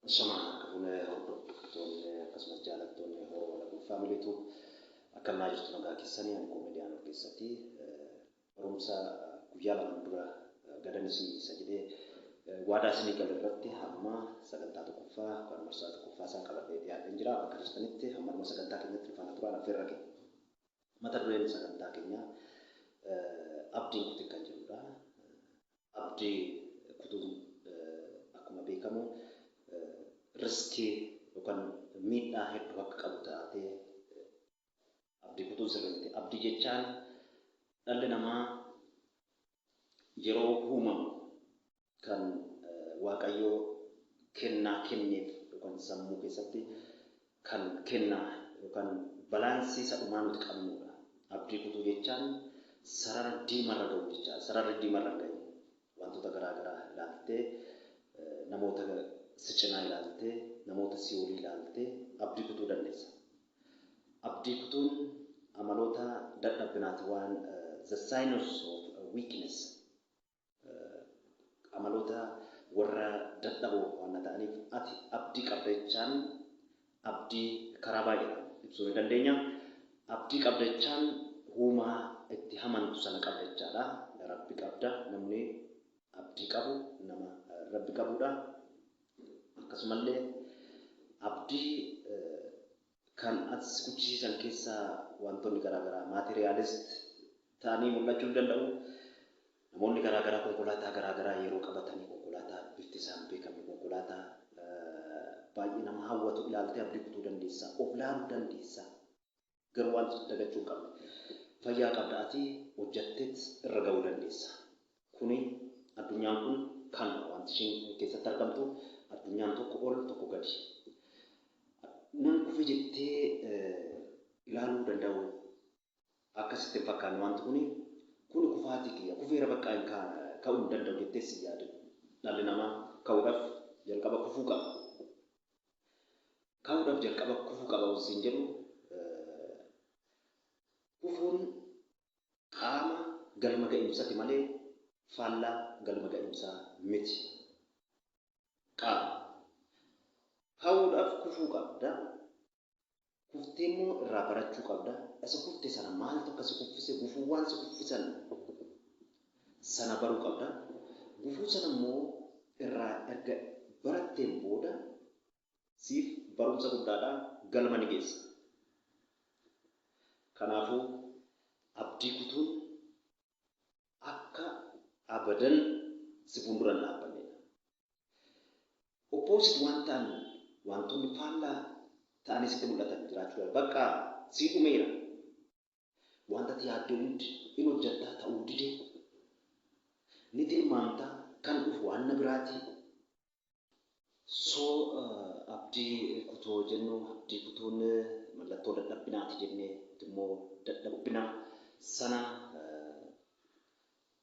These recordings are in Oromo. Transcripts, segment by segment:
Shamaa harka fuune hordoftoonni akkasumas jaalattoonni Horoo Lakkuu Family Tube, akkam naa jirtu? Nagaa keessanii? Ani koomediyaan of keessatti barumsa guyyaa 2 dura gadan isinii isa jedhee waadaa isinii gale irratti hamma sagantaa tokkoffaa yookaan marsaa tokkoffaa isaa qabadhee dhiyaadheen jira. Bakka jirtanitti hamma dhuma sagantaa keenyatti nu faana turaan affeerra keenya. Mata dureen sagantaa keenyaa abdiin kutin kan jedhudha. Abdii kutuun akkuma beekamu riskii yookaan miidhaa hedduu akka qabu taatee abdii kutuun sirrii miti. Abdii jechaan dhalli namaa yeroo uumamu kan Waaqayyoo kennaa kenneef yookaan sammuu keessatti kan kennaa yookaan balaansii isa dhumaa nuti qabnudha. Abdii kutuu jechaan sarara diimarra ga'uu jecha. Sararri diimarra hin ga'in. Wantoota garaa garaa ilaaltee, namoota si cinaa ilaaltee, namoota si olii ilaaltee abdii kutuu dandeessa. Abdii kutuun amaloota dadhabbinaati, waan the signs of weakness, amaloota warra dadhaboo waan ta'aniif, ati abdii qabda jechaan abdii karaa baay'eedhaan ibsuu ni dandeenya. Abdii qabda jechaan uumaa itti amantu sana qabda jechaadha. Rabbi qabda. Namni abdii qabu nama Rabbi qabudha. Akkasumallee abdii kan ati si kuchisiisan keessaa wantoonni garaa garaa materialist ta'anii mul'achuu ni danda'u. Namoonni garaa garaa konkolaataa garaa garaa yeroo qabatanii, konkolaataa bifti isaa hin beekamne, konkolaataa baay'ee nama hawwatu ilaaltee abdii kutuu dandeessa. Of laaluu dandeessa. Garuu wanti dagachuu hin qabne, fayyaa qabda, ati hojjatteet irra ga'uu dandeessa. Kuni addunyaan kun kanuma wanti isheen keessatti argamtu, addunyaan tokko ol tokko gadi. Nan kufe jettee ilaaluu danda'u akkasitti hin fakkaanne. Wanti kuni kufaatii kiyya, kufeera, bakka hin ka'uu hin danda'u jettee si yaadin. Dhalli namaa ka'uudhaaf jalqaba kufuu qaba. Ka'uudhaaf jalqaba kufuu qaba siin jedhu, kufuun qaama galma ga'imsati malee faallaa galma ga'imsaa miti. Qaama. Ka'uudhaaf kufuu qabda. Kuftee immoo irraa barachuu qabda. Isa kufte sana maaltu akka si kuffise, gufuuwwan si kuffisan sana baruu qabda. Gufuu sana immoo irraa erga baratteen booda siif barumsa guddaadha, galma ni geessa. Kanaafuu abdii kutuun akka abadan si fuuldura hin dhaabbannedha. Opposite waan ta'an, wantoonni faallaa ta'anii sitti mul'atan jiraachuu danda'u. Bakka sii dhumeera. Wanta ati yaadde hundi in hojjettaa ta'uu dide. Ni tilmaamta, kan dhufu waan na biraati. So abdii kutuu jennu, abdii kutuun mallattoo dadhabbinaati jennee, immoo dadhabbina sana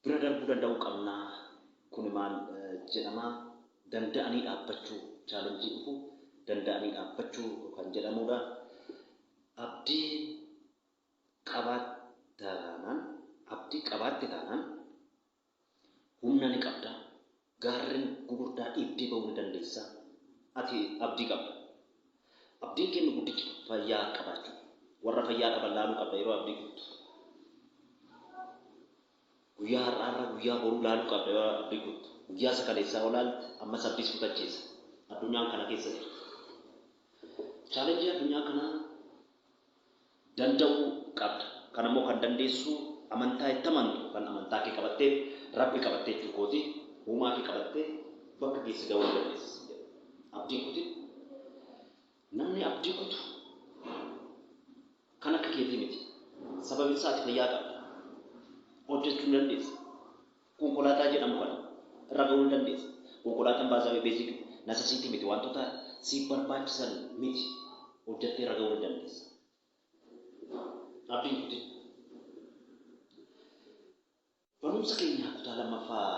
bira darbuu danda'uu qabna. Kuni maal jedhama? Danda'anii dhaabbachuu, challenge dhufu danda'anii dhaabbachuu kan jedhamudha. Abdii qabaatte taanaan, abdii qabaatte taanaan humna ni qabda. Gaarreen gugurdaa dhiibdee ba'uu ni dandeessa. Ati abdii qabda. Abdiin kennu guddichi fayyaa qabaachuu. Warra fayyaa dhaban laaluu qabda yeroo abdii kuttu. Guyyaa har'aarra guyyaa boruu laaluu qabda yeroo abdii kuttu. Guyyaa sakaleessaa olaalte ammas abdii si kutachiisa. Addunyaan kana keessa jirti. Challenge addunyaa kanaa danda'uu qabda. Kanammoo kan dandeessu amantaa itti amantu kan amantaa kee qabattee, Rabbi qabattee jechuu kooti, uumaa kee qabattee bakka geesse ga'uu ni dandeessa. Abdiin kutin. Namni abdii kutu kan akka keetii miti. Sababni isaa ati fayyaa qabda. Hojjechuu ni dandeessa. Konkolaataa jedhamu kana irra ga'uu ni dandeessa. Konkolaataan baasawee basic necessity miti, wantoota siif barbaachisan miti. Hojjettee irra ga'uu ni dandeessa. Abdiin kutin. Barumsa keenya kutaa lammaffaa